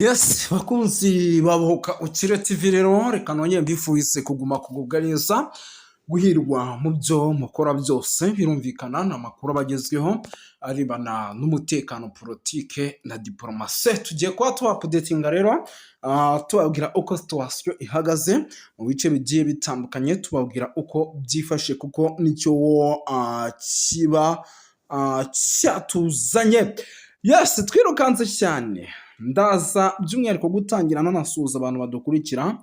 Yes, bakunzi babohoka Ukire TV, rero reka nongere mbifurize kuguma kugubwa neza, guhirwa mu byo mukora byose. Birumvikana ni amakuru aba agezweho arebana n'umutekano, politike na diporomasi. Tugiye kuba tubaupdatinga rero, tubabwira uko situation ihagaze mu bice bigiye bitandukanye, tubabwira uko byifashe kuko nicyo kiba cyatuzanye. Yes, twirukanse cyane. Ndaza by'umwihariko gutangira nanasuhuza abantu badukurikira,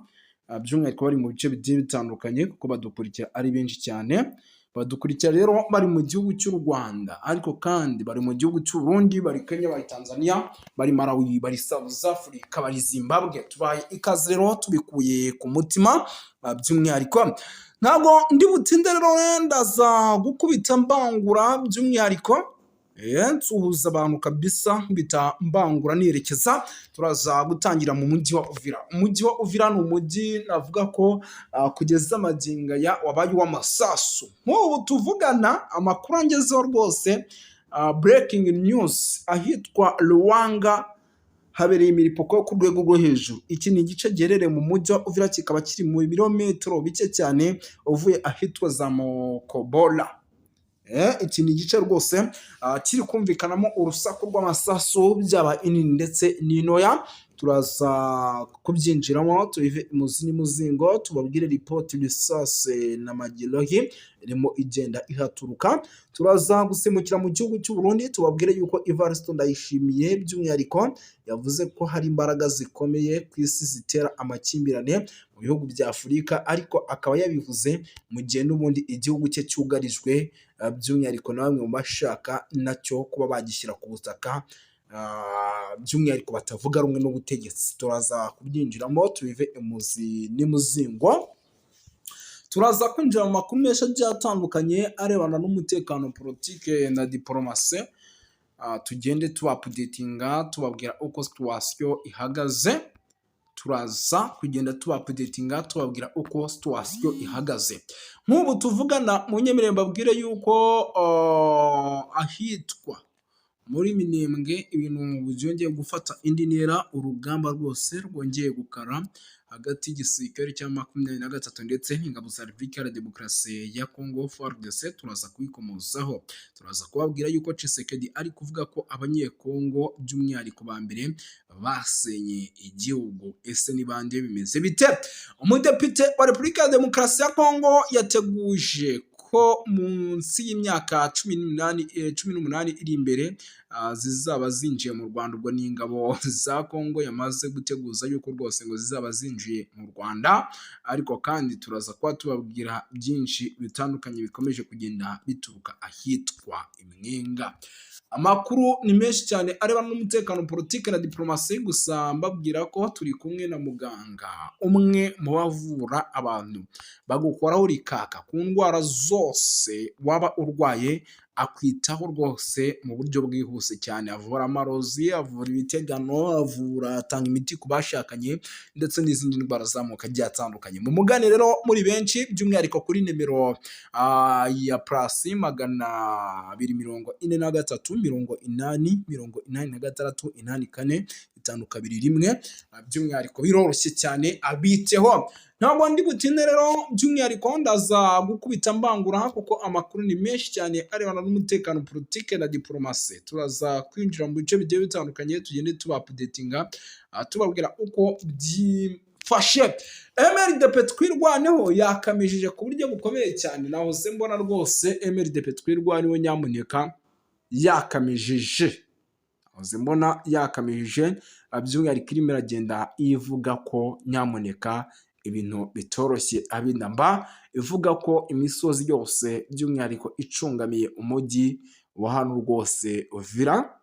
by'umwihariko bari mu bice bigiye bitandukanye, kuko badukurikira ari benshi cyane. Badukurikira rero bari mu gihugu cy'u Rwanda, ariko kandi bari mu gihugu cy'u Burundi, bari Kenya, bari Tanzania, bari Malawi, bari South Africa, bari Zimbabwe. Tubaye ikaze rero tubikuye ku mutima. By'umwihariko ntabwo ndi butinde rero, ndaza gukubita mbangura, by'umwihariko nsuhuza abantu kabisa, nkubita mbangura nerekeza. Turaza gutangira mu mujyi wa Uvira. Umujyi wa Uvira ni umujyi navuga ko kugeza amagingo aya wabaye uw'amasasu. Nk'ubu tuvugana, amakuru angezeho rwose, breaking news, ahitwa Luwanga habereye imiripoko yo ku rwego rwo hejuru. Iki ni igice giherereye mu mujyi wa Uvira, kikaba kiri mu birometero bike cyane uvuye ahitwa za Mokobola. Iki ni igice rwose kiri kumvikanamo urusaku rw'amasasu, byaba inini ndetse n'intoya. Turaza kubyinjiramo tubive imuzi n'imuzingo, tubabwire ripoti risase na magerohi irimo igenda ihaturuka. Turaza gusimukira mu gihugu cy'u Burundi, tubabwire yuko Evariste Ndayishimiye by'umwihariko yavuze ko hari imbaraga zikomeye ku isi zitera amakimbirane mu bihugu bya Afurika, ariko akaba yabivuze mu gihe n'ubundi igihugu cye cyugarijwe by'umwihariko na bamwe mu bashaka nacyo kuba bagishyira ku butaka, by'umwihariko batavuga rumwe n'ubutegetsi. Turaza kubyinjiramo tubive imuzi n'imuzingo. Turaza kwinjira mu makuru menshi agiye atandukanye arebana n'umutekano, politike na diporomasi, tugende tubaupdatinga, tubabwira uko situation ihagaze. Turaza kugenda tubaupdatinga, tubabwira uko situation ihagaze. Nk'ubu tuvugana, mu nyemerere mbabwire yuko ahitwa muri Minembwe ibintu byongeye gufata indi ntera. Urugamba rwose rwongeye gukara hagati y'igisirikare cya 23 ndetse n'ingabo za Repubulika Iharanira Demokarasi ya Congo, FARDC. Turaza kubikomozaho. Turaza kubabwira yuko Tshisekedi ari kuvuga ko Abanyekongo by'umwihariko ba mbere basenye igihugu. Ese ni bande? Bimeze bite? Umudepite wa Repubulika ya Demokarasi ya Congo yateguje ko munsi y'imyaka 18, 18 iri imbere zizaba zinjiye mu Rwanda. Ubwo ni ingabo za Congo yamaze guteguza yuko rwose ngo zizaba zinjiye mu Rwanda. Ariko kandi turaza kuba tubabwira byinshi bitandukanye bikomeje kugenda bituruka ahitwa Imwenga. Amakuru ni menshi cyane arebana n'umutekano, politiki na diporomasi. Gusa mbabwira ko turi kumwe na muganga umwe mu bavura abantu, bagukoraho rikaka ku ndwara zose waba urwaye, akwitaho rwose mu buryo bwihuse cyane. Avura amarozi, avura ibitegano, avura, atanga imiti ku bashakanye ndetse n'izindi ndwara z'amoko agiye atandukanye. Mu mugane rero muri benshi, by'umwihariko kuri nimero ya +243 80 86 84 521. By'umwihariko biroroshye cyane, abiteho. Ntabwo ndi butinde rero, by'umwihariko ndaza gukubita mbangura kuko amakuru ni menshi cyane arebana n'umutekano, politike na diporomasi. Turaza kwinjira mu bice bigiye bitandukanye, tugende tubaupdatinga, tubabwira uko byifashe. MRDP Twirwaneho yakamijije ku buryo bukomeye cyane. Nahoze mbona rwose MRDP Twirwaneho nyamuneka yakamijije, nahoze mbona yakamijije, by'umwihariko irimo iragenda ivuga ko nyamuneka ibintu bitoroshye abinamba, ivuga ko imisozi yose by'umwihariko icungamiye umujyi wa hano rwose Uvira,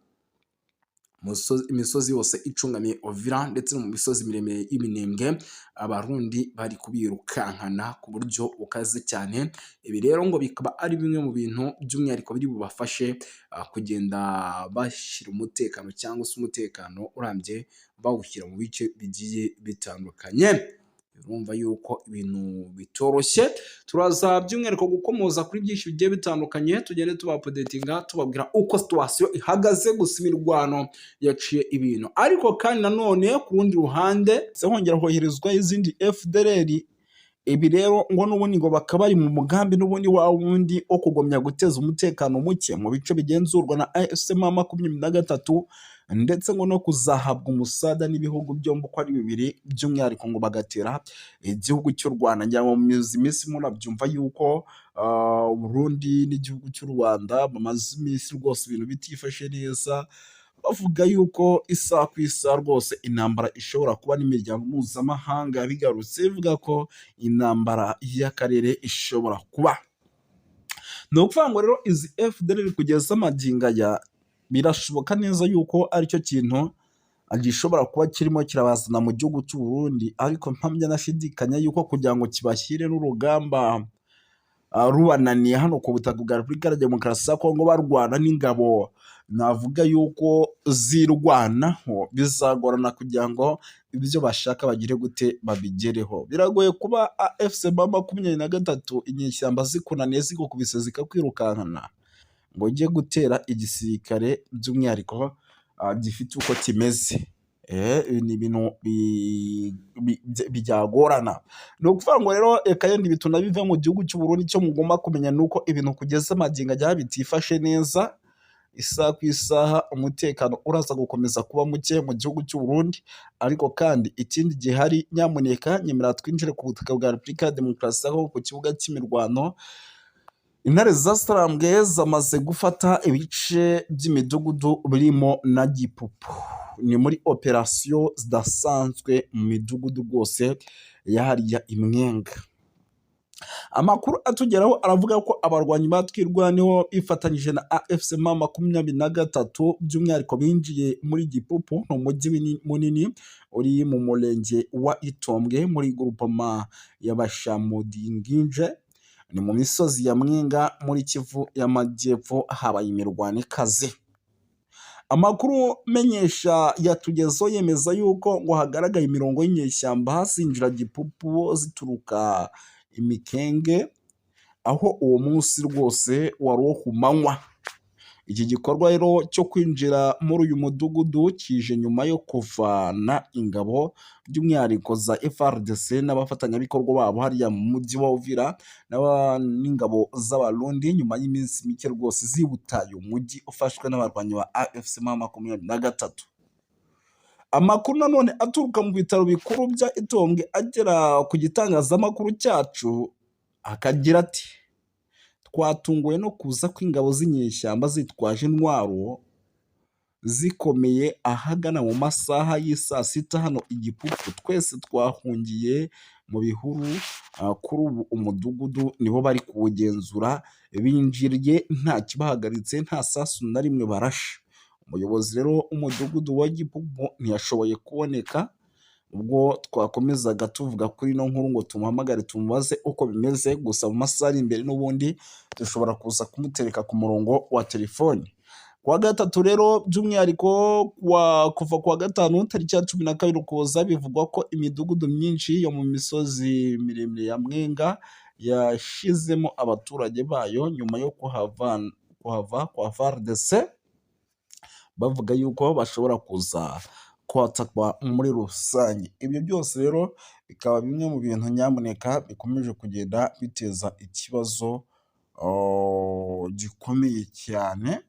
imisozi yose icungamiye Uvira ndetse no mu misozi miremire y'Iminembwe, Abarundi bari kubirukankana ku buryo bukaze cyane. Ibi rero ngo bikaba ari bimwe mu bintu by'umwihariko biri bubafashe kugenda bashyira umutekano cyangwa se umutekano urambye bawushyira mu bice bigiye bitandukanye. Urumva yuko ibintu bitoroshye. Turaza by'umwihariko gukomoza kuri byinshi bigiye bitandukanye, tugende tubaupdatinga, tubabwira uko situation ihagaze. Gusa imirwano yaciye ibintu, ariko kandi nanone ku rundi ruhande hongera hoherezwa izindi FDLR. Ibi rero ngo n'ubundi ngo bakaba bari mu mugambi n'ubundi wa wundi wo kugomya guteza umutekano muke mu bice bigenzurwa na AFC M23, ndetse ngo no kuzahabwa umusada n'ibihugu byombi uko ari bibiri, by'umwihariko ngo bagatera igihugu cy'u Rwanda. Ngira ngo mu minsi munabyumva yuko Burundi n'igihugu cy'u Rwanda bamaze iminsi rwose ibintu bitifashe neza, bavuga yuko isaha ku isaha rwose intambara ishobora kuba, n'imiryango mpuzamahanga bigarutse ivuga ko intambara y'akarere ishobora kuba. Ni ukuvuga ngo rero izi FDLR kugeza magingo aya birashoboka neza yuko aricyo kintu gishobora kuba kirimo kirabazana mu gihugu cy'u Burundi, ariko mpamya nashidikanya yuko kugira ngo kibashyire n'urugamba rubananiye hano ku butaka bwa Repubulika ya Demokarasi ya Kongo, barwana n'ingabo navuga yuko zirwanaho, bizagorana kugira ngo ibyo bashaka bagire gute babigereho. Biragoye kuba AFC M23 inyeshyamba zikunaniye, zigukubise zikakwirukankana, ngo ujye gutera igisirikare by'umwihariko gifite uko kimeze. Ni ibintu byagorana. Ni ukuvuga ngo rero reka yenda ibi tunabive mu gihugu cy'u Burundi. Icyo mugomba kumenya ni uko ibintu kugeza magingo aya bitifashe neza, isaha ku isaha umutekano uraza gukomeza kuba muke mu gihugu cy'u Burundi. Ariko kandi ikindi gihari, nyamuneka nyemera twinjire ku butaka bwa Repubulika ya Demokarasi ya Kongo ku kibuga cy'imirwano. Intare zasarambwe zamaze gufata ibice by'imidugudu birimo na Gipupu. Ni muri operasiyo zidasanzwe mu midugudu rwose ya hariya i Mwenga. Amakuru atugeraho aravuga ko abarwanyi ba Twirwaneho bifatanyije na AFC M23 by'umwihariko binjiye muri Gipupu, ni umujyi munini uri mu murenge wa Itombwe muri groupement ya Bashamudinginje, ni mu misozi ya Mwenga muri Kivu y'Amajyepfo. Habaye imirwano ikaze. Amakuru menyesha yatugezeho yemeza yuko ngo hagaragaye imirongo y'inyeshyamba zinjira Gipupu zituruka Imikenge, aho uwo munsi rwose wari uwo ku manywa. Iki gikorwa rero cyo kwinjira muri uyu mudugudu kije nyuma yo kuvana ingabo by'umwihariko za FARDC n'abafatanyabikorwa babo hariya mu mujyi wa Uvira n'ingabo z'Abarundi, nyuma y'iminsi mike rwose zibutaye umujyi ufashwe n'abarwanyi ba AFC M23. Amakuru nanone aturuka mu bitaro bikuru bya Itombwe agera ku gitangazamakuru cyacu akagira ati: "Twatunguwe no kuza kw'ingabo z'inyeshyamba zitwaje intwaro zikomeye ahagana mu masaha y'i saa 6 hano i Gipupu. Twese twahungiye mu bihuru, kuri ubu umudugudu nibo bari kuwugenzura, binjiriye nta kibahagaritse, nta sasu na rimwe barashe." Umuyobozi rero w'umudugudu wa Gipupu ntiyashoboye kuboneka ubwo twakomezaga tuvuga kuri ino nkuru ngo tumuhamagare tumubaze uko bimeze. Gusa mu masaha ari imbere n'ubundi dushobora kuza kumutereka ku murongo wa telefoni. Ku wa gatatu rero by'umwihariko, kuva ku wa gatanu tariki ya 12 Ukuboza, bivugwa ko imidugudu myinshi yo mu misozi miremire ya Mwenga yashizemo abaturage bayo nyuma yo kuhava kwa FARDC, bavuga yuko bashobora kuza kwatakwa muri rusange. Ibyo byose rero bikaba bimwe mu bintu nyamuneka bikomeje kugenda biteza ikibazo gikomeye cyane.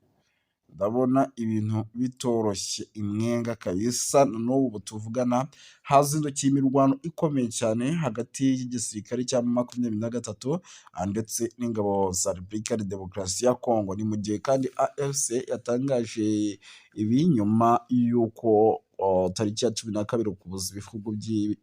Ndabona ibintu bitoroshye i Mwenga kabisa. N'ubu tuvugana hazindukiye imirwano ikomeye cyane hagati y'igisirikare cya 23 ndetse n'ingabo za Repubulika ya Demokarasi ya Kongo. Ni mu gihe kandi AFC yatangaje ibi nyuma y'uko tariki ya 12 Ukuboza ibihugu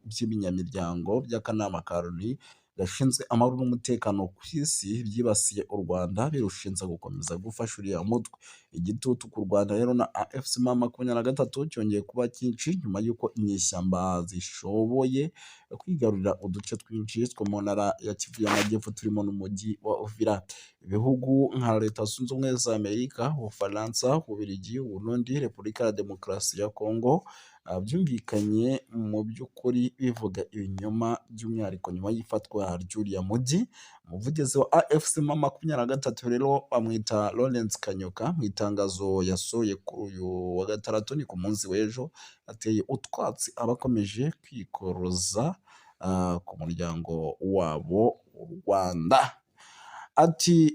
by'ibinyamiryango by'akanama ka Loni gashinzwe amahoro n'umutekano ku isi byibasiye u Rwanda birushinja gukomeza gufasha uriya mutwe. Igitutu ku Rwanda rero na AFC M23 cyongeye kuba cyinshi nyuma y'uko inyeshyamba zishoboye kwigarurira uduce twinshi two mu ntara ya Kivu y'Amajyepfo turimo n'umujyi wa Uvira. Ibihugu nka Leta Zunze Ubumwe za Amerika, Ubufaransa, Ububiligi, Uburundi, Repubulika ya Demokarasi ya Kongo Byumvikanye mu by'ukuri bivuga ibinyoma, by'umwihariko nyuma y'ifatwa ry'uriya mujyi. Umuvugizi wa AFC M23 rero bamwita Lawrence Kanyuka, mu itangazo yasohoye kuri uyu wa gatandatu, ni ku munsi w'ejo, ateye utwatsi abakomeje kwikoroza ku muryango wabo u Rwanda. Ati